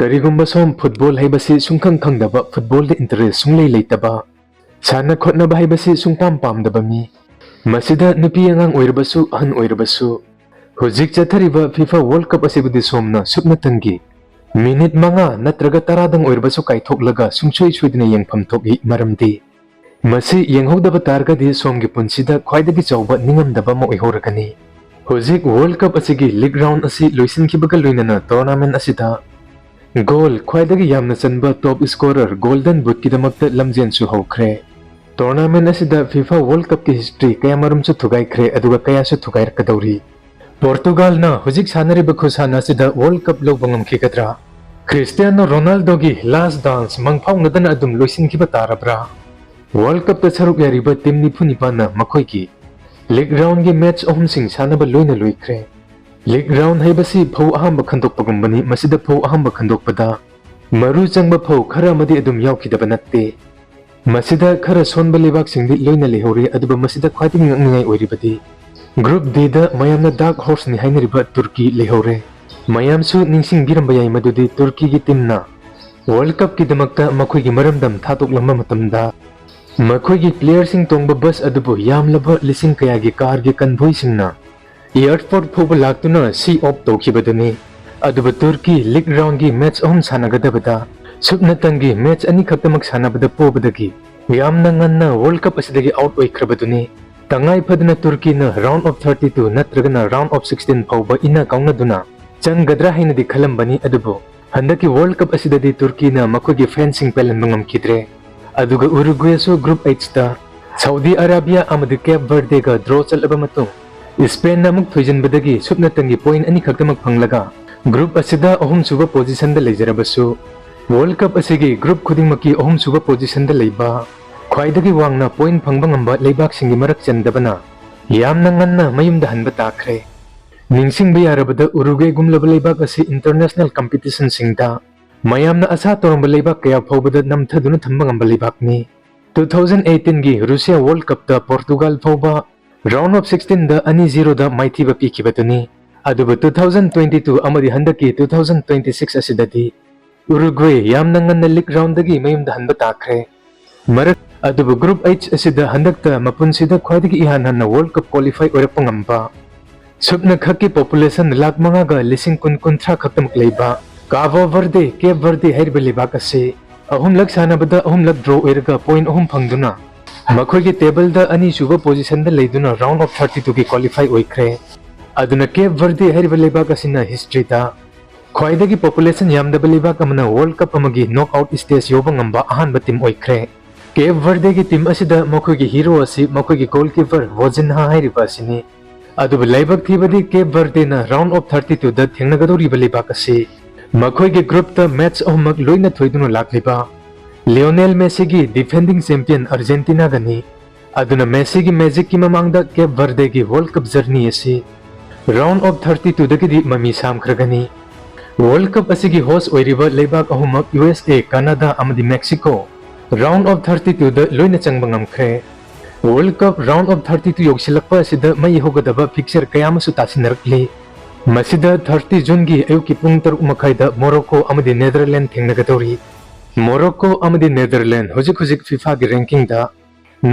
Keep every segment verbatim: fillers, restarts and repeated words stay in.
ꯀꯔꯤꯒꯨꯝꯕ ꯁꯣꯝ ꯐꯨꯠꯕꯣꯜ ꯍꯥꯏꯕꯁꯤ ꯁꯨꯡꯈꯪ ꯈꯪꯗꯕ, ꯐꯨꯠꯕꯣꯜꯗ ꯏꯟꯇꯔꯦꯁ ꯁꯨꯡꯂꯩ ꯂꯩꯇꯕ, ꯁꯥꯟꯅ ꯈꯣꯠꯅꯕ ꯍꯥꯏꯕꯁꯤ ꯁꯨꯡꯄꯥꯝ ꯄꯥꯝꯗꯕ ꯃꯤ, ꯃꯁꯤꯗ ꯅꯨꯄꯤ ꯑꯉꯥꯡ ꯑꯣꯏꯔꯕꯁꯨ ꯑꯍꯟ ꯑꯣꯏꯔꯕꯁꯨ, ꯍꯧꯖꯤꯛ ꯆꯠꯊꯔꯤꯕ ꯐꯤꯐꯥ ꯋꯥꯔꯜ ꯀꯞ ꯑꯁꯤꯕꯨꯗꯤ ꯁꯣꯝꯅ ꯁꯨꯞꯅꯇꯪꯒꯤ ꯃꯤꯅꯤꯠ ꯃꯉꯥ ꯅꯠꯇ꯭ꯔꯒ ꯇꯔꯥꯗꯪ ꯑꯣꯏꯔꯕꯁꯨ ꯀꯥꯏꯊꯣꯛꯂꯒ ꯁꯨꯡꯁꯣꯏ ꯁꯣꯏꯗꯅ ꯌꯦꯡꯐꯝ ꯊꯣꯛꯏ꯫ ꯃꯔꯝꯗꯤ ꯃꯁꯤ ꯌꯦꯡꯍꯧꯗꯕ ꯇꯥꯔꯒꯗꯤ ꯁꯣꯝꯒꯤ ꯄꯨꯟꯁꯤꯗ ꯈ꯭ꯋꯥꯏꯗꯒꯤ ꯆꯥꯎꯕ ꯅꯤꯡꯉꯝꯗꯕ ꯑꯃ ꯑꯣꯏꯍꯧꯔꯒꯅꯤ꯫ ꯍꯧꯖꯤꯛ ꯋꯥꯔꯜ ꯀꯞ ꯑꯁꯤꯒꯤ ꯂꯤꯒ ꯔꯥꯎꯟ ꯑꯁꯤ ꯂꯣꯏꯁꯤꯟꯈꯤꯕꯒ ꯂꯣꯏꯅꯅ ꯇꯣꯔꯅꯥꯃꯦꯟ ꯑꯁꯤꯗ ꯒꯣꯜ ꯈ꯭ꯋꯥꯏꯗꯒꯤ ꯌꯥꯝꯅ ꯆꯟꯕ ꯇꯣꯞ ꯁ꯭ꯀꯣꯔꯔ ꯒꯣꯜꯗꯟ ꯕꯨꯠꯀꯤꯗꯃꯛꯇ ꯂꯝꯖꯦꯟꯁꯨ ꯍꯧꯈ꯭ꯔꯦ꯫ ꯇꯣꯔꯅꯥꯃꯦꯟ ꯑꯁꯤꯗ ꯐꯤꯐꯥ ꯋꯥꯔꯜ ꯀꯞꯀꯤ ꯍꯤꯁꯇ꯭ꯔꯤ ꯀꯌꯥꯃꯔꯨꯝꯁꯨ ꯊꯨꯒꯥꯏꯈ꯭ꯔꯦ, ꯑꯗꯨꯒ ꯀꯌꯥꯁꯨ ꯊꯨꯒꯥꯏꯔꯛꯀꯗꯧꯔꯤ꯫ ꯄꯣꯔꯇꯨꯒꯥꯜꯅ ꯍꯧꯖꯤꯛ ꯁꯥꯟꯅꯔꯤꯕ ꯈꯨꯁꯥꯟꯅ ꯑꯁꯤꯗ ꯋꯥꯔꯜ ꯀꯞ ꯂꯧꯕ ꯉꯝꯈꯤꯒꯗ꯭ꯔꯥ? ꯈ꯭ꯔꯤꯁꯇꯤꯌꯥꯅꯣ ꯔꯣꯅꯥꯜꯗꯣꯒꯤ ꯂꯥꯁ ꯗꯥꯟꯁ ꯃꯪꯐꯥꯎꯅꯗꯅ ꯑꯗꯨꯝ ꯂꯣꯏꯁꯤꯟꯈꯤꯕ ꯇꯥꯔꯕ꯭ꯔꯥ? ꯋꯥꯔꯜ ꯀꯞꯇ ꯁꯔꯨꯛ ꯌꯥꯔꯤꯕ ꯇꯤꯝ ꯅꯤꯐꯨ ꯅꯤꯄꯥꯟꯅ ꯃꯈꯣꯏꯒꯤ ꯂꯤꯒ ꯔꯥꯎꯟꯒꯤ ꯃꯦꯆ ꯑꯍꯨꯝꯁꯤꯡ ꯁꯥꯟꯅꯕ ꯂꯣꯏꯅ ꯂꯣꯏꯈ꯭ꯔꯦ꯫ ꯂꯤꯒ ꯔꯥꯎꯟ ꯍꯥꯏꯕꯁꯤ ꯐꯧ ꯑꯍꯥꯝꯕ ꯈꯟꯗꯣꯛꯄꯒꯨꯝꯕꯅꯤ꯫ ꯃꯁꯤꯗ ꯐꯧ ꯑꯍꯥꯝꯕ ꯈꯟꯗꯣꯛꯄꯗ ꯃꯔꯨ ꯆꯪꯕ ꯐꯧ ꯈꯔ ꯑꯃꯗꯤ ꯑꯗꯨꯝ ꯌꯥꯎꯈꯤꯗꯕ ꯅꯠꯇꯦ꯫ ꯃꯁꯤꯗ ꯈꯔ ꯁꯣꯟꯕ ꯂꯩꯕꯥꯛꯁꯤꯡꯗꯤ ꯂꯣꯏꯅ ꯂꯩꯍꯧꯔꯤ, ꯑꯗꯨꯕꯨ ꯃꯁꯤꯗ ꯈ꯭ꯋꯥꯏꯗꯒꯤ ꯉꯛꯅꯤꯡꯉꯥꯏ ꯑꯣꯏꯔꯤꯕꯗꯤ ꯒ꯭ꯔꯨꯞ ꯗꯤꯗ ꯃꯌꯥꯝꯅ ꯗꯥꯔꯛ ꯍꯣꯔꯁꯅꯤ ꯍꯥꯏꯅꯔꯤꯕ ꯇꯨꯔꯀꯤ ꯂꯩꯍꯧꯔꯦ꯫ ꯃꯌꯥꯝꯁꯨ ꯅꯤꯡꯁꯤꯡꯕꯤꯔꯝꯕ ꯌꯥꯏ ꯃꯗꯨꯗꯤ ꯇꯨꯔꯀꯤꯒꯤ ꯇꯤꯝꯅ ꯋꯥꯔꯜ ꯀꯞꯀꯤꯗꯃꯛꯇ ꯃꯈꯣꯏꯒꯤ ꯃꯔꯝꯗꯝ ꯊꯥꯗꯣꯛꯂꯝꯕ ꯃꯇꯝꯗ ꯃꯈꯣꯏꯒꯤ ꯄ꯭ꯂꯦꯌꯔꯁꯤꯡ ꯇꯣꯡꯕ ꯕꯁ ꯑꯗꯨꯕꯨ ꯌꯥꯝꯂꯕ ꯂꯤꯁꯤꯡ ꯀꯌꯥꯒꯤ ꯀꯥꯔꯒꯤ ꯀꯟꯚꯣꯏꯁꯤꯡꯅ ꯑꯦꯌꯔꯄꯣꯔꯠ ꯐꯥꯎꯕ ꯂꯥꯛꯇꯨꯅ ꯁꯤ ꯑꯣꯐ ꯇꯧꯈꯤꯕꯗꯨꯅꯤ꯫ ꯑꯗꯨꯕꯨ ꯇꯨꯔꯀꯤ ꯂꯤꯒ ꯔꯥꯎꯟꯒꯤ ꯃꯦꯆ ꯑꯍꯨꯝ ꯁꯥꯟꯅꯒꯗꯕꯗ ꯁꯨꯞꯅꯇꯪꯒꯤ ꯃꯦꯆ ꯑꯅꯤꯈꯛꯇꯃꯛ ꯁꯥꯟꯅꯕꯗ ꯄꯣꯕꯗꯒꯤ ꯌꯥꯝꯅ ꯉꯟꯅ ꯋꯥꯔꯜ ꯀꯞ ꯑꯁꯤꯗꯒꯤ ꯑꯥꯎꯠ ꯑꯣꯏꯈ꯭ꯔꯕꯗꯨꯅꯤ꯫ ꯇꯉꯥꯏ ꯐꯗꯅ ꯇꯨꯔꯀꯤꯅ ꯔꯥꯎꯟ ꯑꯣꯐ ꯊꯥꯔꯇꯤ ꯇꯨ ꯅꯠꯇ꯭ꯔꯒꯅ ꯔꯥꯎꯟ ꯑꯣꯐ ꯁꯤꯛꯁꯇꯤꯟ ꯐꯥꯎꯕ ꯏꯟꯅ ꯀꯥꯎꯅꯗꯨꯅ ꯆꯪꯒꯗ꯭ꯔꯥ ꯍꯥꯏꯅꯗꯤ ꯈꯜꯂꯝꯕꯅꯤ, ꯑꯗꯨꯕꯨ ꯍꯟꯗꯛꯀꯤ ꯋꯥꯔꯜ ꯀꯞ ꯑꯁꯤꯗꯗꯤ ꯇꯨꯔꯀꯤꯅ ꯃꯈꯣꯏꯒꯤ ꯐꯦꯟꯁꯤꯡ ꯄꯦꯜꯍꯟꯕ ꯉꯝꯈꯤꯗ꯭ꯔꯦ꯫ ꯑꯗꯨꯒ ꯎꯔꯨꯒ꯭ꯋꯦꯁꯨ ꯒ꯭ꯔꯨꯞ ꯑꯩꯆꯇ ꯁꯥꯎꯗꯤ ꯑꯔꯥꯕꯤꯌꯥ ꯑꯃꯗꯤ ꯀꯦꯞ ꯚꯔꯗꯦꯒ ꯗ꯭ꯔꯣ ꯆꯠꯂꯕ ꯃꯇꯨꯡ ꯏꯁꯄꯦꯟꯅ ꯑꯃꯨꯛ ꯊꯣꯏꯖꯤꯟꯕꯗꯒꯤ ꯁꯨꯞꯅꯇꯪꯒꯤ ꯄꯣꯏꯟ ꯑꯅꯤꯈꯛꯇꯃꯛ ꯐꯪꯂꯒ ꯒ꯭ꯔꯨꯞ ꯑꯁꯤꯗ ꯑꯍꯨꯝꯁꯨꯕ ꯄꯣꯖꯤꯁꯟꯗ ꯂꯩꯖꯔꯕꯁꯨ, ꯋꯥꯔꯜ ꯀꯞ ꯑꯁꯤꯒꯤ ꯒ꯭ꯔꯨꯞ ꯈꯨꯗꯤꯡꯃꯛꯀꯤ ꯑꯍꯨꯝꯁꯨꯕ ꯄꯣꯖꯤꯁꯟꯗ ꯂꯩꯕ ꯈ꯭ꯋꯥꯏꯗꯒꯤ ꯋꯥꯡꯅ ꯄꯣꯏꯟ ꯐꯪꯕ ꯉꯝꯕ ꯂꯩꯕꯥꯛꯁꯤꯡꯒꯤ ꯃꯔꯛ ꯆꯟꯗꯕꯅ ꯌꯥꯝꯅ ꯉꯟꯅ ꯃꯌꯨꯝꯗ ꯍꯟꯕ ꯇꯥꯈ꯭ꯔꯦ꯫ ꯅꯤꯡꯁꯤꯡꯕ ꯌꯥꯔꯕꯗ ꯎꯔꯨꯒ꯭ꯋꯦꯒꯨꯝꯂꯕ ꯂꯩꯕꯥꯛ ꯑꯁꯤ ꯏꯟꯇꯔꯅꯦꯁꯅꯦꯜ ꯀꯝꯄꯤꯇꯤꯁꯟꯁꯤꯡꯗ ꯃꯌꯥꯝꯅ ꯑꯁꯥ ꯇꯧꯔꯝꯕ ꯂꯩꯕꯥꯛ ꯀꯌꯥ ꯐꯥꯎꯕꯗ ꯅꯝꯊꯗꯨꯅ ꯊꯝꯕ ꯉꯝꯕ ꯂꯩꯕꯥꯛꯅꯤ꯫ ꯇꯨ ꯊꯥꯎꯖꯟ ꯑꯩꯠꯇꯤꯟꯒꯤ ꯔꯨꯁꯤꯌꯥ ꯋꯥꯔꯜ ꯀꯞꯇ ꯄꯣꯔꯇꯨꯒꯥꯜ ꯐꯥꯎꯕ ꯔꯥꯎꯟ ꯑꯣꯐ ꯁꯤꯛꯁꯇꯤꯟꯗ ꯑꯅꯤ ꯖꯤꯔꯣꯗ ꯃꯥꯏꯊꯤꯕ ꯄꯤꯈꯤꯕꯗꯨꯅꯤ꯫ ꯑꯗꯨꯕꯨ ꯇꯨ ꯊꯥꯎꯖꯟ ꯇ꯭ꯋꯦꯟꯇꯤ ꯇꯨ ꯑꯃꯗꯤ ꯍꯟꯗꯛꯀꯤ ꯇꯨ ꯊꯥꯎꯖꯟ ꯇ꯭ꯋꯦꯟꯇꯤ ꯁꯤꯛꯁ ꯑꯁꯤꯗꯗꯤ Uruguay ꯌꯥꯝꯅ ꯉꯟꯅ league roundꯗꯒꯤ ꯃꯌꯨꯝꯗ ꯍꯟꯕ ꯇꯥꯈ꯭ꯔꯦ꯫ ꯃꯔꯛ ꯑꯗꯨꯕꯨ Group H ꯑꯁꯤꯗ ꯍꯟꯗꯛꯇ ꯃꯄꯨꯟꯁꯤꯗ ꯈ꯭ꯋꯥꯏꯗꯒꯤ ꯏꯍꯥꯟ ꯍꯥꯟꯅ World Cup qualify ꯑꯣꯏꯔꯛꯄ ꯉꯝꯕ, ꯁꯨꯞꯅ ꯈꯛꯀꯤ population ꯂꯥꯈ ꯃꯉꯥꯒ ꯂꯤꯁꯤꯡ ꯀꯨꯟ ꯀꯨꯟꯊ꯭ꯔꯥ ꯈꯛꯇꯃꯛ ꯂꯩꯕ Cabo Verde, Cape Verde ꯍꯥꯏꯔꯤꯕ ꯂꯩꯕꯥꯛ ꯑꯁꯤ ꯑꯍꯨꯝꯂꯛ ꯁꯥꯟꯅꯕꯗ ꯑꯍꯨꯝꯂꯛ draw ꯑꯣꯏꯔꯒ point ꯑꯍꯨꯝ ꯐꯪꯗꯨꯅ ꯃꯈꯣꯏꯒꯤ tableꯗ ꯑꯅꯤꯁꯨꯕ positionꯗ ꯂꯩꯗꯨꯅ round of thirty twoꯒꯤ qualify ꯑꯣꯏꯈ꯭ꯔꯦ꯫ ꯑꯗꯨꯅ Cape Verde ꯍꯥꯏꯔꯤꯕ ꯂꯩꯕꯥꯛ ꯑꯁꯤꯅ historyꯗ ꯈ꯭ꯋꯥꯏꯗꯒꯤ population ꯌꯥꯝꯗꯕ ꯂꯩꯕꯥꯛ ꯑꯃꯅ World Cup ꯑꯃꯒꯤ knockout stage ꯌꯧꯕ ꯉꯝꯕ ꯑꯍꯥꯟꯕ team ꯑꯣꯏꯈ꯭ꯔꯦ꯫ Cape Verdeꯒꯤ team ꯑꯁꯤꯗ ꯃꯈꯣꯏꯒꯤ hero ꯑꯁꯤ ꯃꯈꯣꯏꯒꯤ goalkeeper Vozinha ꯍꯥꯏꯔꯤꯕ ꯑꯁꯤꯅꯤ꯫ ꯑꯗꯨꯕꯨ ꯂꯥꯏꯕꯛ ꯊꯤꯕꯗꯤ Cape Verdeꯅ round of thirty twoꯗ ꯊꯦꯡꯅꯒꯗꯧꯔꯤꯕ ꯂꯩꯕꯥꯛ ꯑꯁꯤ ꯃꯈꯣꯏꯒꯤ groupꯇ match ꯑꯍꯨꯝꯃꯛ ꯂꯣꯏꯅ ꯊꯣꯏꯗꯨꯅ ꯂꯥꯛꯂꯤꯕ Lionel Messiꯒꯤ defending champion Argentinaꯒꯅꯤ꯫ ꯑꯗꯨꯅ Messiꯒꯤ magicꯀꯤ ꯃꯃꯥꯡꯗ Cape Verdeꯒꯤ World Cup journey ꯑꯁꯤ round of thirty twoꯗꯒꯤꯗꯤ ꯃꯃꯤ ꯁꯥꯝꯈ꯭ꯔꯒꯅꯤ꯫ World Cup ꯑꯁꯤꯒꯤ host ꯑꯣꯏꯔꯤꯕ ꯂꯩꯕꯥꯛ ꯑꯍꯨꯝꯃꯛ USA, Canada ꯑꯃꯗꯤ Mexico round of thirty twoꯗ ꯂꯣꯏꯅ ꯆꯪꯕ ꯉꯝꯈ꯭ꯔꯦ꯫ World Cup round of thirty two ꯌꯧꯁꯤꯜꯂꯛꯄ ꯑꯁꯤꯗ ꯃꯩ ꯍꯧꯒꯗꯕ fixture ꯀꯌꯥ ꯑꯃꯁꯨ ꯇꯥꯁꯤꯟꯅꯔꯛꯂꯤ꯫ ꯃꯁꯤꯗ thirty Juneꯒꯤ ꯑꯌꯨꯛꯀꯤ ꯄꯨꯡ ꯇꯔꯨꯛ ꯃꯈꯥꯏꯗ Morocco ꯑꯃꯗꯤ Netherlands ꯊꯦꯡꯅꯒꯗꯧꯔꯤ꯫ Morocco ꯑꯃꯗꯤ Netherlands ꯍꯧꯖꯤꯛ ꯍꯧꯖꯤꯛ FIFAꯒꯤ rankingꯗ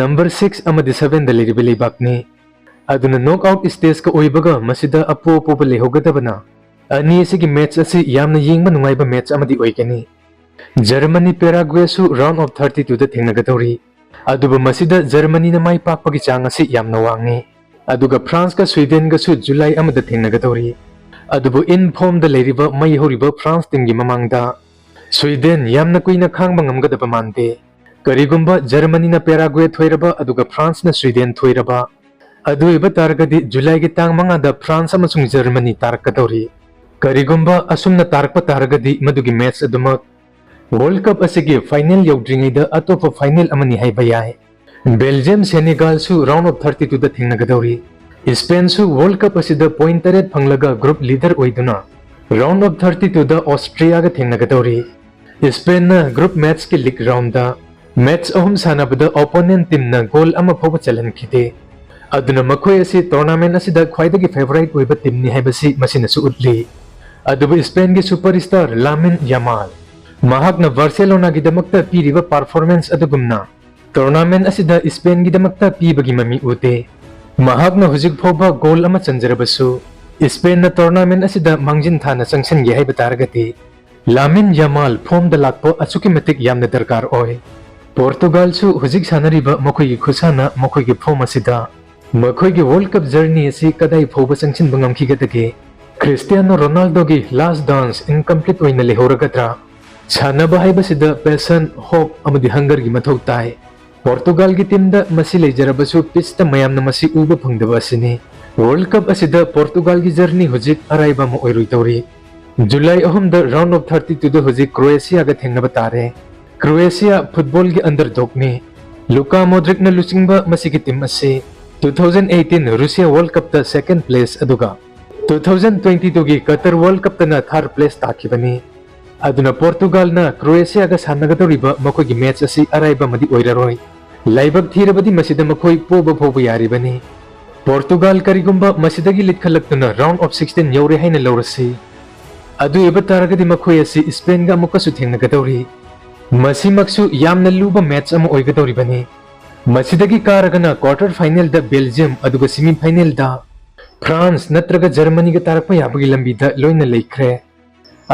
number six ꯑꯃꯗꯤ sevenꯗ ꯂꯩꯔꯤꯕ ꯂꯩꯕꯥꯛꯅꯤ꯫ ꯑꯗꯨꯅ knockout stageꯀ ꯑꯣꯏꯕꯒ ꯃꯁꯤꯗ ꯑꯄꯣ ꯑꯄꯣꯕ ꯂꯩꯍꯧꯒꯗꯕꯅ ꯑꯅꯤ ꯑꯁꯤꯒꯤ match ꯑꯁꯤ ꯌꯥꯝꯅ ꯌꯦꯡꯕ ꯅꯨꯡꯉꯥꯏꯕ match ꯑꯃꯗꯤ ꯑꯣꯏꯒꯅꯤ꯫ Germany, Paraguayꯁꯨ round of thirty twoꯗ ꯊꯦꯡꯅꯒꯗꯧꯔꯤ꯫ ꯑꯗꯨꯕꯨ ꯃꯁꯤꯗ Germanyꯅ ꯃꯥꯏ ꯄꯥꯛꯄꯒꯤ ꯆꯥꯡ ꯑꯁꯤ ꯌꯥꯝꯅ ꯋꯥꯡꯉꯤ꯫ ꯑꯗꯨꯒ Franceꯀ Swedenꯒꯁꯨ July ꯑꯃꯗ ꯊꯦꯡꯅꯒꯗꯧꯔꯤ꯫ ꯑꯗꯨꯕꯨ in formꯗ ꯂꯩꯔꯤꯕ ꯃꯩ ꯍꯧꯔꯤꯕ France teamꯒꯤ ꯃꯃꯥꯡꯗ Sweden ꯌꯥꯝꯅ ꯀꯨꯏꯅ ꯈꯥꯡꯕ ꯉꯝꯒꯗꯕ ꯃꯥꯟꯗꯦ꯫ ꯀꯔꯤꯒꯨꯝꯕ Germanyꯅ Paraguay ꯊꯣꯏꯔꯕ ꯑꯗꯨꯒ Franceꯅ Sweden ꯊꯣꯏꯔꯕ, ꯑꯗꯨ ꯑꯣꯏꯕ ꯇꯥꯔꯒꯗꯤ Julyꯒꯤ ꯇꯥꯡ ꯃꯉꯥꯗ France ꯑꯃꯁꯨꯡ Germany ꯇꯥꯔꯛꯀꯗꯧꯔꯤ꯫ ꯀꯔꯤꯒꯨꯝꯕ ꯑꯁꯨꯝꯅ ꯇꯥꯔꯛꯄ ꯇꯥꯔꯒꯗꯤ ꯃꯗꯨꯒꯤ match ꯑꯗꯨꯃꯛ World Cup ꯑꯁꯤꯒꯤ final ꯌꯧꯗ꯭ꯔꯤꯉꯩꯗ ꯑꯇꯣꯞꯄ final ꯑꯃꯅꯤ ꯍꯥꯏꯕ ꯌꯥꯏ꯫ Belgium, Senegalꯁꯨ round of thirty twoꯗ ꯊꯦꯡꯅꯒꯗꯧꯔꯤ꯫ Spainꯁꯨ World Cup ꯑꯁꯤꯗ point ꯇꯔꯦꯠ ꯐꯪꯂꯒ group leader ꯑꯣꯏꯗꯨꯅ round of thirty twoꯗ Austriaꯒ ꯊꯦꯡꯅꯒꯗꯧꯔꯤ꯫ Spainꯅ group matchꯀꯤ league roundꯗ match ꯑꯍꯨꯝ ꯁꯥꯟꯅꯕꯗ opponent teamꯅ goal ꯑꯃ ꯐꯥꯎꯕ ꯆꯜꯍꯟꯈꯤꯗꯦ꯫ ꯑꯗꯨꯅ ꯃꯈꯣꯏ ꯑꯁꯤ tournament ꯑꯁꯤꯗ ꯈ꯭ꯋꯥꯏꯗꯒꯤ favourite ꯑꯣꯏꯕ teamꯅꯤ ꯍꯥꯏꯕꯁꯤ ꯃꯁꯤꯅꯁꯨ ꯎꯠꯂꯤ꯫ ꯑꯗꯨꯕꯨ Spainꯒꯤ superstar Lamine Yamal ꯃꯍꯥꯛꯅ ꯕꯥꯔꯁꯦꯂꯣꯅꯥꯒꯤꯗꯃꯛꯇ ꯄꯤꯔꯤꯕ ꯄꯔꯐꯣꯔꯃꯦꯟꯁ ꯑꯗꯨꯒꯨꯝꯅ ꯇꯣꯔꯅꯥꯃꯦꯟ ꯑꯁꯤꯗ ꯏꯁꯄꯦꯟꯒꯤꯗꯃꯛꯇ ꯄꯤꯕꯒꯤ ꯃꯃꯤ ꯎꯗꯦ꯫ ꯃꯍꯥꯛꯅ ꯍꯧꯖꯤꯛ ꯐꯥꯎꯕ ꯒꯣꯜ ꯑꯃ ꯆꯟꯖꯔꯕꯁꯨ, ꯏꯁꯄꯦꯟꯅ ꯇꯣꯔꯅꯥꯃꯦꯟ ꯑꯁꯤꯗ ꯃꯥꯡꯖꯤꯟ ꯊꯥꯅ ꯆꯪꯁꯤꯟꯒꯦ ꯍꯥꯏꯕ ꯇꯥꯔꯒꯗꯤ, ꯂꯥꯃꯤꯟ ꯌꯥꯃꯥꯜ ꯐꯣꯝꯗ ꯂꯥꯛꯄ ꯑꯁꯨꯛꯀꯤ ꯃꯇꯤꯛ ꯌꯥꯝꯅ ꯗꯔꯀꯥꯔ ꯑꯣꯏ꯫ ꯄꯣꯔꯇꯨꯒꯥꯜꯁꯨ ꯍꯧꯖꯤꯛ ꯁꯥꯟꯅꯔꯤꯕ ꯃꯈꯣꯏꯒꯤ ꯈꯨꯁꯥꯟꯅ, ꯃꯈꯣꯏꯒꯤ ꯐꯣꯝ ꯑꯁꯤꯗ ꯃꯈꯣꯏꯒꯤ ꯋꯥꯔꯜꯗ ꯀꯞ ꯖꯔꯅꯤ ꯑꯁꯤ ꯀꯗꯥꯏ ꯐꯥꯎꯕ ꯆꯪꯁꯤꯟꯕ ꯉꯝꯈꯤꯒꯗꯒꯦ? ꯈ꯭ꯔꯤꯁꯇꯤꯌꯥꯅꯣ ꯔꯣꯅꯥꯜꯗꯣꯒꯤ ꯂꯥꯁ ꯗꯥꯟꯁ ꯏꯟꯀꯝꯄ꯭ꯂꯤꯠ ꯑꯣꯏꯅ ꯂꯩꯍꯧꯔꯒꯗ꯭ꯔꯥ? ꯁꯥꯟꯅꯕ ꯍꯥꯏꯕꯁꯤꯗ ꯄꯦꯁꯟ, ꯍꯣꯞ ꯑꯃꯗꯤ ꯍꯪꯒꯔꯒꯤ ꯃꯊꯧ ꯇꯥꯏ꯫ ꯄꯣꯔꯇꯨꯒꯥꯜꯒꯤ ꯇꯤꯝꯗ ꯃꯁꯤ ꯂꯩꯖꯔꯕꯁꯨ, ꯄꯤꯆꯇ ꯃꯌꯥꯝꯅ ꯃꯁꯤ ꯎꯕ ꯐꯪꯗꯕ ꯑꯁꯤꯅꯤ꯫ ꯋꯥꯔꯜꯗ ꯀꯞ ꯑꯁꯤꯗ ꯄꯣꯔꯇꯨꯒꯥꯜꯒꯤ ꯖꯔꯅꯤ ꯍꯧꯖꯤꯛ ꯑꯔꯥꯏꯕ ꯑꯃ ꯑꯣꯏꯔꯣꯏꯗꯧꯔꯤ꯫ ꯖꯨꯂꯥꯏ ꯑꯍꯨꯝꯗ ꯔꯥꯎꯟ ꯑꯣꯐ ꯊꯥꯔꯇꯤ ꯇꯨꯗ ꯍꯧꯖꯤꯛ ꯀ꯭ꯔꯣꯑꯦꯁꯤꯌꯥꯒ ꯊꯦꯡꯅꯕ ꯇꯥꯔꯦ꯫ ꯀ꯭ꯔꯣꯑꯦꯁꯤꯌꯥ ꯐꯨꯠꯕꯣꯜꯒꯤ ꯑꯟꯗꯔꯗꯣꯒꯅꯤ꯫ ꯂꯨꯀꯥ ꯃꯣꯗ꯭ꯔꯤꯛꯅ ꯂꯨꯆꯤꯡꯕ ꯃꯁꯤꯒꯤ ꯇꯤꯝ ꯑꯁꯤ two thousand eighteen Russia world ꯀꯞꯇ ꯁꯦꯀꯦꯟ ꯄ꯭ꯂꯦꯁ ꯑꯗꯨꯒ ꯇꯨ ꯊꯥꯎꯖꯟ ꯇ꯭ꯋꯦꯟꯇꯤ ꯇꯨꯒꯤ ꯀꯇꯔ ꯋꯥꯔꯜꯗ ꯀꯞꯇꯅ ꯊꯥꯔꯗ ꯄ꯭ꯂꯦꯁ ꯇꯥꯈꯤꯕꯅꯤ꯫ ꯑꯗꯨꯅ ꯄꯣꯔꯇꯨꯒꯥꯜꯅ ꯀ꯭ꯔꯣꯑꯦꯁꯤꯌꯥꯒ ꯁꯥꯟꯅꯒꯗꯧꯔꯤꯕ ꯃꯈꯣꯏꯒꯤ ꯃꯦꯆ ꯑꯁꯤ ꯑꯔꯥꯏꯕ ꯑꯃꯗꯤ ꯑꯣꯏꯔꯔꯣꯏ꯫ ꯂꯥꯏꯕꯛ ꯊꯤꯔꯕꯗꯤ ꯃꯁꯤꯗ ꯃꯈꯣꯏ ꯄꯣꯕ ꯐꯥꯎꯕ ꯌꯥꯔꯤꯕꯅꯤ꯫ ꯄꯣꯔꯇꯨꯒꯥꯜ ꯀꯔꯤꯒꯨꯝꯕ ꯃꯁꯤꯗꯒꯤ ꯂꯤꯠꯈꯠꯂꯛꯇꯨꯅ ꯔꯥꯎꯟ ꯑꯣꯐ ꯁꯤꯛꯁꯇꯤꯟ ꯌꯧꯔꯦ ꯍꯥꯏꯅ ꯂꯧꯔꯁꯤ꯫ ꯑꯗꯨ ꯑꯣꯏꯕ ꯇꯥꯔꯒꯗꯤ ꯃꯈꯣꯏ ꯑꯁꯤ ꯏꯁꯄꯦꯟꯒ ꯑꯃꯨꯛꯀꯁꯨ ꯊꯦꯡꯅꯒꯗꯧꯔꯤ꯫ ꯃꯁꯤꯃꯛꯁꯨ ꯌꯥꯝꯅ ꯂꯨꯕ ꯃꯦꯆ ꯑꯃ ꯑꯣꯏꯒꯗꯧꯔꯤꯕꯅꯤ꯫ ꯃꯁꯤꯗꯒꯤ ꯀꯥꯔꯒꯅ ꯀ꯭ꯋꯥꯔꯇꯔ ꯐꯥꯏꯅꯦꯜꯗ ꯕꯦꯜꯖꯤꯌꯝ, ꯑꯗꯨꯒ ꯁꯤꯃꯤ ꯐꯥꯏꯅꯦꯜꯗ ꯐ꯭ꯔꯥꯟꯁ ꯅꯠꯇ꯭ꯔꯒ ꯖꯔꯃꯅꯤꯒ ꯇꯥꯔꯛꯄ ꯌꯥꯕꯒꯤ ꯂꯝꯕꯤꯗ ꯂꯣꯏꯅ ꯂꯩꯈ꯭ꯔꯦ꯫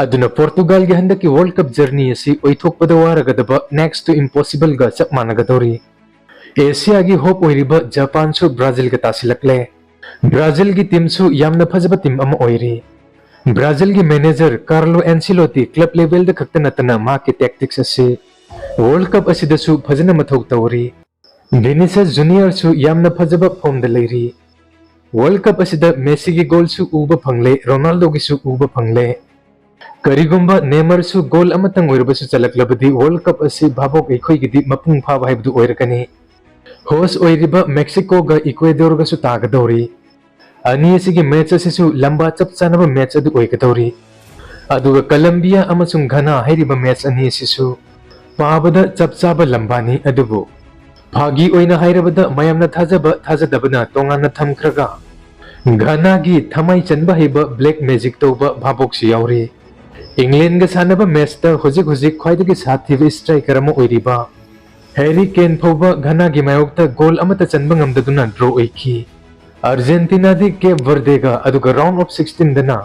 ꯑꯗꯨꯅ ꯄꯣꯔꯇꯨꯒꯥꯜꯒꯤ ꯍꯟꯗꯛꯀꯤ ꯋꯥꯔꯜꯗ ꯀꯞ ꯖꯔꯅꯤ ꯑꯁꯤ ꯑꯣꯏꯊꯣꯛꯄꯗ ꯋꯥꯔꯒꯗꯕ next to impossible ꯒ ꯆꯞ ꯃꯥꯟꯅꯒꯗꯧꯔꯤ꯫ ꯑꯦꯁꯤꯌꯥꯒꯤ ꯍꯣꯞ ꯑꯣꯏꯔꯤꯕ ꯖꯄꯥꯟꯁꯨ ꯕ꯭ꯔꯥꯖꯤꯜꯒ ꯇꯥꯁꯤꯜꯂꯛꯂꯦ꯫ ꯕ꯭ꯔꯥꯖꯤꯜꯒꯤ ꯇꯤꯝꯁꯨ ꯌꯥꯝꯅ ꯐꯖꯕ ꯇꯤꯝ ꯑꯃ ꯑꯣꯏꯔꯤ꯫ ꯕ꯭ꯔꯥꯖꯤꯜꯒꯤ ꯃꯦꯅꯦꯖꯔ ꯀꯥꯔꯂꯣ ꯑꯦꯟꯁꯤꯂꯣꯇꯤ ꯀ꯭ꯂꯕ ꯂꯦꯚꯦꯜꯗ ꯈꯛꯇ ꯅꯠꯇꯅ ꯃꯍꯥꯛꯀꯤ ꯇꯦꯛꯇꯤꯛꯁ ꯑꯁꯤ ꯋꯥꯔꯜꯗ ꯀꯞ ꯑꯁꯤꯗꯁꯨ ꯐꯖꯅ ꯃꯊꯧ ꯇꯧꯔꯤ꯫ ꯚꯤꯅꯤꯁꯤꯌꯁ ꯖꯨꯅꯤꯌꯔꯁꯨ ꯌꯥꯝꯅ ꯐꯖꯕ ꯐꯣꯝꯗ ꯂꯩꯔꯤ꯫ ꯋꯥꯔꯜꯗ ꯀꯞ ꯑꯁꯤꯗ ꯃꯦꯁꯤꯒꯤ ꯒꯣꯜꯁꯨ ꯎꯕ ꯐꯪꯂꯦ, ꯔꯣꯅꯥꯜꯗꯣꯒꯤꯁꯨ ꯎꯕ ꯐꯪꯂꯦ꯫ ꯀꯔꯤꯒꯨꯝꯕ ꯅꯦꯃꯔꯁꯨ ꯒꯣꯜ ꯑꯃꯇꯪ ꯑꯣꯏꯔꯕꯁꯨ ꯆꯜꯂꯛꯂꯕꯗꯤ, ꯋꯥꯔꯜꯗ ꯀꯞ ꯑꯁꯤ ꯚꯥꯕꯣꯛ ꯑꯩꯈꯣꯏꯒꯤꯗꯤ ꯃꯄꯨꯡ ꯐꯥꯕ ꯍꯥꯏꯕꯗꯨ ꯑꯣꯏꯔꯒꯅꯤ꯫ ꯍꯣꯁ ꯑꯣꯏꯔꯤꯕ ꯃꯦꯛꯁꯤꯀꯣꯒ ꯏꯀ꯭ꯋꯦꯗꯣꯔꯒꯁꯨ ꯇꯥꯒꯗꯧꯔꯤ꯫ ꯑꯅꯤ ꯑꯁꯤꯒꯤ ꯃꯦꯆ ꯑꯁꯤꯁꯨ ꯂꯝꯕꯥ ꯆꯞ ꯆꯥꯅꯕ ꯃꯦꯆ ꯑꯗꯨ ꯑꯣꯏꯒꯗꯧꯔꯤ꯫ ꯑꯗꯨꯒ ꯀꯂꯝꯕꯤꯌꯥ ꯑꯃꯁꯨꯡ ꯘꯅꯥ ꯍꯥꯏꯔꯤꯕ ꯃꯦꯆ ꯑꯅꯤ ꯑꯁꯤꯁꯨ ꯄꯥꯕꯗ ꯆꯞ ꯆꯥꯕ ꯂꯝꯕꯥꯅꯤ꯫ ꯑꯗꯨꯕꯨ ꯐꯥꯒꯤ ꯑꯣꯏꯅ ꯍꯥꯏꯔꯕꯗ, ꯃꯌꯥꯝꯅ ꯊꯥꯖꯕ ꯊꯥꯖꯗꯕꯅ ꯇꯣꯉꯥꯟꯅ ꯊꯝꯈ꯭ꯔꯒ, ꯘꯅꯥꯒꯤ ꯊꯃꯥꯏ ꯆꯟꯕ ꯍꯩꯕ ꯕ꯭ꯂꯦꯛ ꯃꯦꯖꯤꯛ ꯇꯧꯕ ꯚꯥꯕꯣꯛꯁꯨ ꯌꯥꯎꯔꯤ꯫ ꯏꯪꯂꯦꯟꯒ ꯁꯥꯟꯅꯕ ꯃꯦꯠꯆꯇ ꯍꯧꯖꯤꯛ ꯍꯧꯖꯤꯛ ꯈ꯭ꯋꯥꯏꯗꯒꯤ ꯁꯥꯊꯤꯕ ꯏꯁꯇ꯭ꯔꯥꯏꯀꯔ ꯑꯃ ꯑꯣꯏꯔꯤꯕ ꯍꯦꯔꯤ ꯀꯦꯟ ꯐꯥꯎꯕ ꯘꯅꯥꯒꯤ ꯃꯥꯌꯣꯛꯇ ꯒꯣꯜ ꯑꯃꯠꯇ ꯆꯟꯕ ꯉꯝꯗꯗꯨꯅ ꯗ꯭ꯔꯣ ꯑꯣꯏꯈꯤ꯫ ꯑꯥꯔꯖꯦꯟꯇꯤꯅꯥꯗꯤ ꯀꯦꯞ ꯕꯔꯗꯦꯒ ꯑꯗꯨꯒ ꯔꯥꯎꯟ ꯑꯣꯐ ꯁꯤꯛꯁꯇꯤꯟꯗꯅ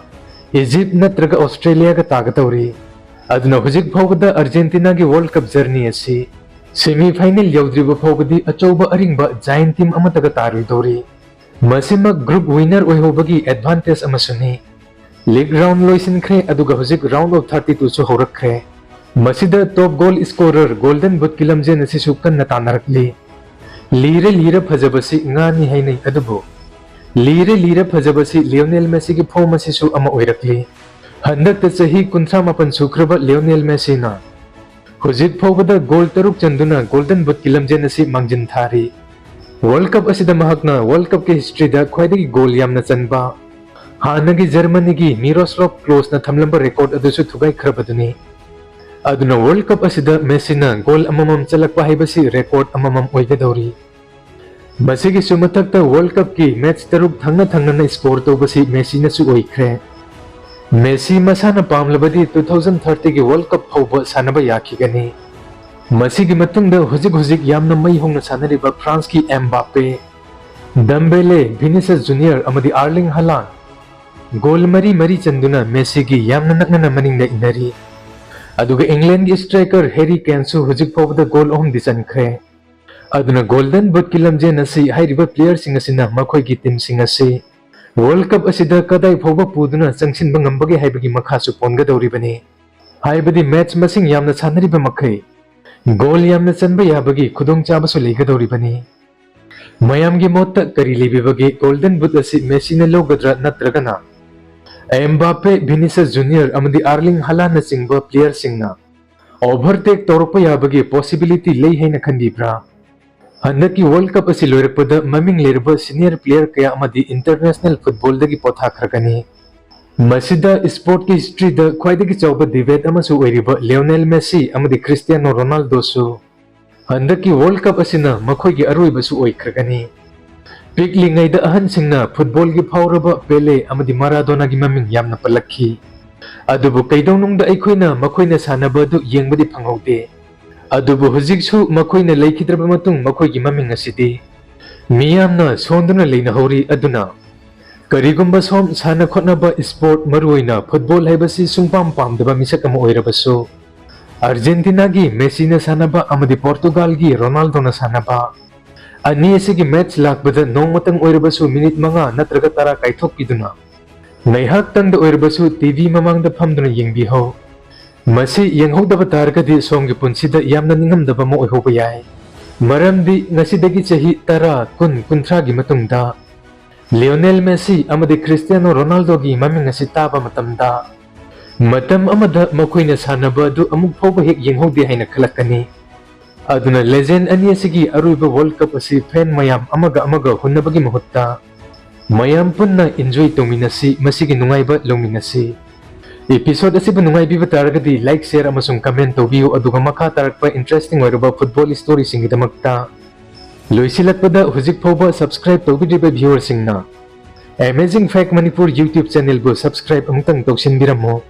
ꯏꯖꯤꯞ ꯅꯠꯇ꯭ꯔꯒ ꯑꯣꯁꯇ꯭ꯔꯦꯂꯤꯌꯥꯒ ꯇꯥꯒꯗꯧꯔꯤ꯫ ꯑꯗꯨꯅ ꯍꯧꯖꯤꯛ ꯐꯥꯎꯕꯗ ꯑꯥꯔꯖꯦꯟꯇꯤꯅꯥꯒꯤ ꯋꯥꯔꯜꯗ ꯀꯞ ꯖꯔꯅꯤ ꯑꯁꯤ ꯁꯦꯃꯤ ꯐꯥꯏꯅꯦꯜ ꯌꯧꯗ꯭ꯔꯤꯕ ꯐꯥꯎꯕꯗꯤ ꯑꯆꯧꯕ ꯑꯔꯤꯡꯕ ꯖꯥꯏꯟ ꯇꯤꯝ ꯑꯃꯠꯇꯒ ꯇꯥꯔꯣꯏꯗꯧꯔꯤ꯫ ꯃꯁꯤꯃꯛ ꯒ꯭ꯔꯨꯞ ꯋꯤꯟꯅꯔ ꯑꯣꯏꯍꯧꯕꯒꯤ ꯑꯦꯗꯚꯥꯟꯇꯦꯖ ꯑꯃꯁꯨꯅꯤ꯫ ꯂꯤꯒ ꯔꯥꯎꯟ ꯂꯣꯏꯁꯤꯟꯈ꯭ꯔꯦ, ꯑꯗꯨꯒ ꯍꯧꯖꯤꯛ ꯔꯥꯎꯟ ꯑꯣꯐ ꯊꯥꯔꯇꯤ ꯇꯨꯁꯨ ꯍꯧꯔꯛꯈ꯭ꯔꯦ꯫ ꯃꯁꯤꯗ ꯇꯣꯞ ꯒꯣꯜ ꯁ꯭ꯀꯣꯔꯔ ꯒꯣꯜꯗꯟ ꯕꯨꯠꯀꯤ ꯂꯝꯖꯦꯟ ꯑꯁꯤꯁꯨ ꯀꯟꯅ ꯇꯥꯟꯅꯔꯛꯂꯤ꯫ ꯂꯤꯔ ꯂꯤꯔ ꯐꯖꯕꯁꯤ ꯉꯥꯅꯤ ꯍꯥꯏꯅꯩ, ꯑꯗꯨꯕꯨ ꯂꯤꯔ ꯂꯤꯔ ꯐꯖꯕꯁꯤ ꯂꯤꯑꯣꯅꯦꯜ ꯃꯦꯁꯤꯒꯤ ꯐꯣꯔꯝ ꯑꯁꯤꯁꯨ ꯑꯃ ꯑꯣꯏꯔꯛꯂꯤ꯫ ꯍꯟꯗꯛꯇ ꯆꯍꯤ ꯀꯨꯟꯊ꯭ꯔꯥ ꯃꯥꯄꯟ ꯁꯨꯈ꯭ꯔꯕ ꯂꯤꯑꯣꯅꯦꯜ ꯃꯦꯁꯤꯅ ꯍꯧꯖꯤꯛ ꯐꯥꯎꯕꯗ ꯒꯣꯜ ꯇꯔꯨꯛ ꯆꯟꯗꯨꯅ ꯒꯣꯜꯗꯟ ꯕꯨꯠꯀꯤ ꯂꯝꯖꯦꯟ ꯑꯁꯤ ꯃꯥꯡꯖꯤꯟ ꯊꯥꯔꯤ꯫ ꯋꯥꯔꯜꯗ ꯀꯞ ꯑꯁꯤꯗ ꯃꯍꯥꯛꯅ ꯋꯥꯔꯜꯗ ꯀꯞꯀꯤ ꯍꯤꯁꯇ꯭ꯔꯤꯗ ꯈ꯭ꯋꯥꯏꯗꯒꯤ ꯒꯣꯜ ꯌꯥꯝꯅ ꯆꯟꯕ, ꯍꯥꯟꯅꯒꯤ ꯖꯔꯃꯅꯤꯒꯤ ꯃꯤꯔꯣꯁꯂꯣꯞ ꯀ꯭ꯂꯣꯁꯅ ꯊꯝꯂꯝꯕ ꯔꯦꯀꯣꯔꯗ ꯑꯗꯨꯁꯨ ꯊꯨꯒꯥꯏꯈ꯭ꯔꯕꯗꯨꯅꯤ꯫ ꯑꯗꯨꯅ ꯋꯥꯔꯜꯗ ꯀꯞ ꯑꯁꯤꯗ ꯃꯦꯁꯤꯅ ꯒꯣꯜ ꯑꯃꯃꯝ ꯆꯜꯂꯛꯄ ꯍꯥꯏꯕꯁꯤ ꯔꯦꯀꯣꯔꯗ ꯑꯃꯃꯝ ꯑꯣꯏꯒꯗꯧꯔꯤ꯫ ꯃꯁꯤꯒꯤꯁꯨ ꯃꯊꯛꯇ ꯋꯥꯔꯜꯗ ꯀꯞꯀꯤ ꯃꯦꯠꯆ ꯇꯔꯨꯛ ꯊꯪꯅ ꯊꯪꯅꯅ ꯁ꯭ꯀꯣꯔ ꯇꯧꯕꯁꯤ ꯃꯦꯁꯤꯅꯁꯨ ꯑꯣꯏꯈ꯭ꯔꯦ꯫ ꯃꯦꯁꯤ ꯃꯁꯥꯅ ꯄꯥꯝꯂꯕꯗꯤ ꯇꯨ ꯊꯥꯎꯖꯟ ꯊꯥꯔꯇꯤꯒꯤ ꯋꯥꯔꯜꯗ ꯀꯞ ꯐꯥꯎꯕ ꯁꯥꯟꯅꯕ ꯌꯥꯈꯤꯒꯅꯤ꯫ ꯃꯁꯤꯒꯤ ꯃꯇꯨꯡꯗ ꯍꯧꯖꯤꯛ ꯍꯧꯖꯤꯛ ꯌꯥꯝꯅ ꯃꯩ ꯍꯧꯅ ꯁꯥꯟꯅꯔꯤꯕ ꯐ꯭ꯔꯥꯟꯁꯀꯤ ꯑꯦꯝꯕꯥꯄꯦ, ꯗꯝꯕꯦꯂꯦ, ꯚꯤꯅꯤꯁꯤꯌꯁ ꯖꯨꯅꯤꯌꯔ ꯑꯃꯗꯤ ꯑꯥꯔꯂꯤꯡ ꯍꯂꯥꯟ ꯒꯣꯜ ꯃꯔꯤ ꯃꯔꯤ ꯆꯟꯗꯨꯅ ꯃꯦꯁꯤꯒꯤ ꯌꯥꯝꯅ ꯅꯛꯅꯅ ꯃꯅꯤꯡꯗ ꯏꯟꯅꯔꯤ꯫ ꯑꯗꯨꯒ ꯏꯪꯂꯦꯟꯒꯤ ꯁ꯭ꯇ꯭ꯔꯥꯏꯀꯔ ꯍꯦꯔꯤ ꯀꯦꯟꯁꯨ ꯍꯧꯖꯤꯛ ꯐꯥꯎꯕꯗ ꯒꯣꯜ ꯑꯍꯨꯝꯗꯤ ꯆꯟꯈ꯭ꯔꯦ꯫ ꯑꯗꯨꯅ ꯒꯣꯜꯗꯟ ꯕꯨꯠꯀꯤ ꯂꯝꯖꯦꯟ ꯑꯁꯤ ꯍꯥꯏꯔꯤꯕ ꯄ꯭ꯂꯦꯌꯔꯁꯤꯡ ꯑꯁꯤꯅ ꯃꯈꯣꯏꯒꯤ ꯇꯤꯝꯁꯤꯡ ꯑꯁꯤ ꯋꯥꯔꯜꯗ ꯀꯞ ꯑꯁꯤꯗ ꯀꯗꯥꯏ ꯐꯥꯎꯕ ꯄꯨꯗꯨꯅ ꯆꯪꯁꯤꯟꯕ ꯉꯝꯕꯒꯦ ꯍꯥꯏꯕꯒꯤ ꯃꯈꯥꯁꯨ ꯄꯣꯟꯒꯗꯧꯔꯤꯕꯅꯤ꯫ ꯍꯥꯏꯕꯗꯤ ꯃꯦꯠꯆ ꯃꯁꯤꯡ ꯌꯥꯝꯅ ꯁꯥꯟꯅꯔꯤꯕ ꯃꯈꯩ ꯒꯣꯜ ꯌꯥꯝꯅ ꯆꯟꯕ ꯌꯥꯕꯒꯤ ꯈꯨꯗꯣꯡꯆꯥꯕꯁꯨ ꯂꯩꯒꯗꯧꯔꯤꯕꯅꯤ꯫ ꯃꯌꯥꯝꯒꯤ ꯃꯣꯠꯇ ꯀꯔꯤ ꯂꯩꯕꯤꯕꯒꯦ? ꯒꯣꯜꯗꯟ ꯕꯨꯠ ꯑꯁꯤ ꯃꯦꯁꯤꯅ ꯂꯧꯒꯗ꯭ꯔꯥ ꯅꯠꯇ꯭ꯔꯒꯅ ꯑꯦꯝꯕꯥꯄꯦ, ꯚꯤꯅꯤꯁꯤꯌꯁ ꯖꯨꯅꯤꯌꯔ ꯑꯃꯗꯤ ꯑꯥꯔꯂꯤꯡ ꯍꯂꯥꯟꯅꯆꯤꯡꯕ ꯄ꯭ꯂꯦꯌꯔꯁꯤꯡꯅ ꯑꯣꯚꯔꯇꯦꯛ ꯇꯧꯔꯛꯄ ꯌꯥꯕꯒꯤ ꯄꯣꯁꯤꯕꯤꯂꯤꯇꯤ ꯂꯩ ꯍꯥꯏꯅ ꯈꯟꯕꯤꯕ꯭ꯔꯥ? ꯍꯟꯗꯛꯀꯤ ꯋꯥꯔꯜꯗ ꯀꯞ ꯑꯁꯤ ꯂꯣꯏꯔꯛꯄꯗ ꯃꯃꯤꯡ ꯂꯩꯔꯕ ꯁꯤꯅꯤꯌꯔ ꯄ꯭ꯂꯦꯌꯔ ꯀꯌꯥ ꯑꯃꯗꯤ ꯏꯟꯇꯔꯅꯦꯁꯅꯦꯜ ꯐꯨꯠꯕꯣꯜꯗꯒꯤ ꯄꯣꯊꯥꯈ꯭ꯔꯒꯅꯤ꯫ ꯃꯁꯤꯗ ꯁ꯭ꯄꯣꯔꯠꯀꯤ ꯍꯤꯁꯇ꯭ꯔꯤꯗ ꯈ꯭ꯋꯥꯏꯗꯒꯤ ꯆꯥꯎꯕ ꯗꯤꯕꯦꯠ ꯑꯃꯁꯨ ꯑꯣꯏꯔꯤꯕ ꯂꯤꯑꯣꯅꯦꯜ ꯃꯦꯁꯤ ꯑꯃꯗꯤ ꯀ꯭ꯔꯤꯁꯇꯤꯌꯥꯅꯣ ꯔꯣꯅꯥꯜꯗꯣꯁꯨ ꯍꯟꯗꯛꯀꯤ ꯋꯥꯔꯜꯗ ꯀꯞ ꯑꯁꯤꯅ ꯃꯈꯣꯏꯒꯤ ꯑꯔꯣꯏꯕꯁꯨ ꯑꯣꯏꯈ꯭ꯔꯒꯅꯤ꯫ ꯄꯤꯛꯂꯤꯉꯩꯗ ꯑꯍꯟꯁꯤꯡꯅ ꯐꯨꯠꯕꯣꯜꯒꯤ ꯐꯥꯎꯔꯕ ꯄꯦꯂꯦ ꯑꯃꯗꯤ ꯃꯥꯔꯥꯗꯣꯅꯥꯒꯤ ꯃꯃꯤꯡ ꯌꯥꯝꯅ ꯄꯜꯂꯛꯈꯤ꯫ ꯑꯗꯨꯕꯨ ꯀꯩꯗꯧꯅꯨꯡꯗ ꯑꯩꯈꯣꯏꯅ ꯃꯈꯣꯏꯅ ꯁꯥꯟꯅꯕ ꯑꯗꯨ ꯌꯦꯡꯕꯗꯤ ꯐꯪꯍꯧꯗꯦ꯫ ꯑꯗꯨꯕꯨ ꯍꯧꯖꯤꯛꯁꯨ ꯃꯈꯣꯏꯅ ꯂꯩꯈꯤꯗ꯭ꯔꯕ ꯃꯇꯨꯡ ꯃꯈꯣꯏꯒꯤ ꯃꯃꯤꯡ ꯑꯁꯤꯗꯤ ꯃꯤꯌꯥꯝꯅ ꯁꯣꯟꯗꯨꯅ ꯂꯩꯅꯍꯧꯔꯤ꯫ ꯑꯗꯨꯅ ꯀꯔꯤꯒꯨꯝꯕ ꯁꯣꯝ ꯁꯥꯟꯅ ꯈꯣꯠꯅꯕ, sport, ꯃꯔꯨꯑꯣꯏꯅ football ꯍꯥꯏꯕꯁꯤ ꯁꯨꯡꯄꯥꯝ ꯄꯥꯝꯗꯕ ꯃꯤꯁꯛ ꯑꯃ ꯑꯣꯏꯔꯕꯁꯨ, ꯑꯥꯔꯖꯦꯟꯇꯤꯅꯥꯒꯤ ꯃꯦꯁꯤꯅ ꯁꯥꯟꯅꯕ ꯑꯃꯗꯤ ꯄꯣꯔꯇꯨꯒꯥꯜꯒꯤ ꯔꯣꯅꯥꯜꯗꯣꯅ ꯁꯥꯟꯅꯕ ꯑꯅꯤ ꯑꯁꯤꯒꯤ match ꯂꯥꯛꯄꯗ ꯅꯣꯡꯃꯇꯪ ꯑꯣꯏꯔꯕꯁꯨ minute ꯃꯉꯥ ꯅꯠꯇ꯭ꯔꯒ ꯇꯔꯥ ꯀꯥꯏꯊꯣꯛꯄꯤꯗꯨꯅ, ꯉꯥꯏꯍꯥꯛꯇꯪꯗ ꯑꯣꯏꯔꯕꯁꯨ TV ꯃꯃꯥꯡꯗ ꯐꯝꯗꯨꯅ ꯌꯦꯡꯕꯤꯍꯧ꯫ ꯃꯁꯤ ꯌꯦꯡꯍꯧꯗꯕ ꯇꯥꯔꯒꯗꯤ ꯁꯣꯝꯒꯤ ꯄꯨꯟꯁꯤꯗ ꯌꯥꯝꯅ ꯅꯤꯡꯉꯝꯗꯕ ꯑꯃ ꯑꯣꯏꯍꯧꯕ ꯌꯥꯏ꯫ ꯃꯔꯝꯗꯤ ꯉꯁꯤꯗꯒꯤ ꯆꯍꯤ ꯇꯔꯥ, ꯀꯨꯟ, ꯀꯨꯟꯊ꯭ꯔꯥꯒꯤ ꯃꯇꯨꯡꯗ ꯂꯤꯑꯣꯅꯦꯜ ꯃꯦꯁꯤ ꯑꯃꯗꯤ ꯈ꯭ꯔꯤꯁꯇꯤꯌꯥꯅꯣ ꯔꯣꯅꯥꯜꯗꯣꯒꯤ ꯃꯃꯤꯡ ꯑꯁꯤ ꯇꯥꯕ ꯃꯇꯝꯗ, ꯃꯇꯝ ꯑꯃꯗ ꯃꯈꯣꯏꯅ ꯁꯥꯟꯅꯕ ꯑꯗꯨ ꯑꯃꯨꯛ ꯐꯥꯎꯕ ꯍꯦꯛ ꯌꯦꯡꯍꯧꯗꯦ ꯍꯥꯏꯅ ꯈꯜꯂꯛꯀꯅꯤ꯫ ꯑꯗꯨꯅ legend ꯑꯅꯤ ꯑꯁꯤꯒꯤ ꯑꯔꯣꯏꯕ World Cup ꯑꯁꯤ fan ꯃꯌꯥꯝ ꯑꯃꯒ ꯑꯃꯒ ꯍꯨꯟꯅꯕꯒꯤ ꯃꯍꯨꯠꯇ, ꯃꯌꯥꯝ ꯄꯨꯟꯅ enjoy ꯇꯧꯃꯤꯟꯅꯁꯤ, ꯃꯁꯤꯒꯤ ꯅꯨꯡꯉꯥꯏꯕ ꯂꯧꯃꯤꯟꯅꯁꯤ꯫ Episode ꯑꯁꯤꯕꯨ ꯅꯨꯡꯉꯥꯏꯕꯤꯕ ꯇꯥꯔꯒꯗꯤ like, share ꯑꯃꯁꯨꯡ comment ꯇꯧꯕꯤꯌꯨ, ꯑꯗꯨꯒ ꯃꯈꯥ ꯇꯥꯔꯛꯄ interesting ꯑꯣꯏꯔꯕ football storyꯁꯤꯡꯒꯤꯗꯃꯛꯇ ꯂꯣꯏꯁꯤꯜꯂꯛꯄꯗ ꯍꯧꯖꯤꯛ ꯐꯥꯎꯕ subscribe ꯇꯧꯕꯤꯗ꯭ꯔꯤꯕ viewerꯁꯤꯡꯅ Amazing Fact Manipur YouTube channelꯕꯨ subscribe ꯑꯃꯨꯛꯇꯪ ꯇꯧꯁꯤꯟꯕꯤꯔꯝꯃꯨ꯫